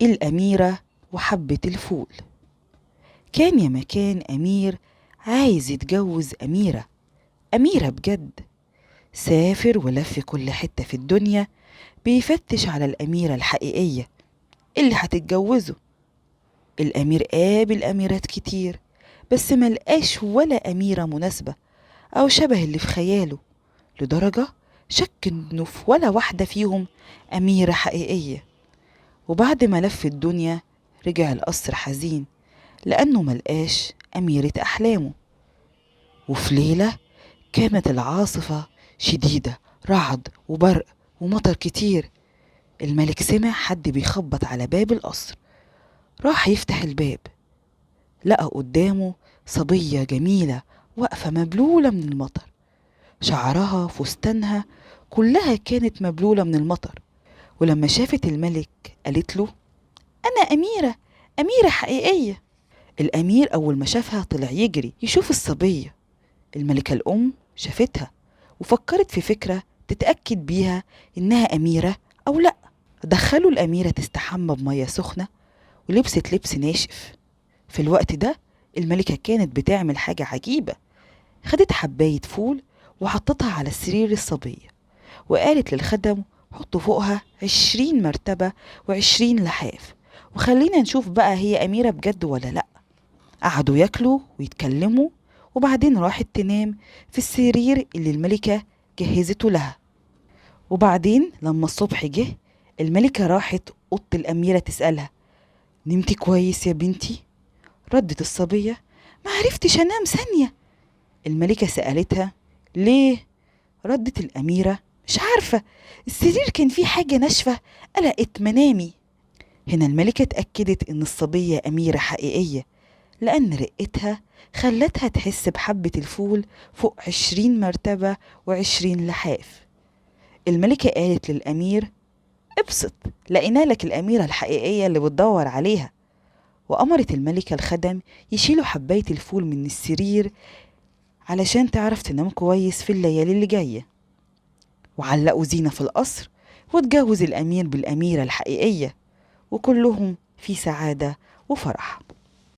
الأميرة وحبة الفول. كان يا مكان أمير عايز يتجوز أميرة، أميرة بجد. سافر ولف كل حتة في الدنيا بيفتش على الأميرة الحقيقية اللي هتتجوزه. الأمير قابل أميرات كتير بس ملقاش ولا أميرة مناسبة أو شبه اللي في خياله، لدرجة شك إنه في ولا واحدة فيهم أميرة حقيقية. وبعد ما لف الدنيا رجع القصر حزين لأنه ملقاش أميرة أحلامه. وفي ليلة كانت العاصفة شديدة، رعد وبرق ومطر كتير. الملك سمع حد بيخبط على باب القصر، راح يفتح الباب، لقى قدامه صبية جميلة واقفة مبلولة من المطر، شعرها فستانها كلها كانت مبلولة من المطر. ولما شافت الملك قالت له: أنا أميرة، أميرة حقيقية. الأمير أول ما شافها طلع يجري يشوف الصبية. الملكة الأم شافتها وفكرت في فكرة تتأكد بيها إنها أميرة أو لأ. دخلوا الأميرة تستحمى بمية سخنة ولبست لبس ناشف. في الوقت ده الملكة كانت بتعمل حاجة عجيبة، خدت حباية فول وحطتها على سرير الصبية وقالت للخدم: حطوا فوقها 20 مرتبة و20 لحاف وخلينا نشوف بقى هي أميرة بجد ولا لأ. قعدوا ياكلوا ويتكلموا وبعدين راحت تنام في السرير اللي الملكة جهزته لها. وبعدين لما الصبح جه الملكة راحت أوضة الأميرة تسألها: نمتي كويس يا بنتي؟ ردت الصبية: ما عرفتش أنام ثانية. الملكة سألتها: ليه؟ ردت الأميرة: مش عارفة، السرير كان فيه حاجة ناشفة قلقت منامي. هنا الملكة اتأكدت إن الصبية أميرة حقيقية، لأن رقتها خلتها تحس بحبة الفول فوق 20 مرتبة و20 لحاف. الملكة قالت للأمير: ابسط، لقينا لك الأميرة الحقيقية اللي بتدور عليها. وأمرت الملكة الخدم يشيلوا حباية الفول من السرير علشان تعرف تنام كويس في الليالي اللي جاية. وعلقوا زينة في القصر واتجوز الأمير بالأميرة الحقيقية، وكلهم في سعادة وفرح.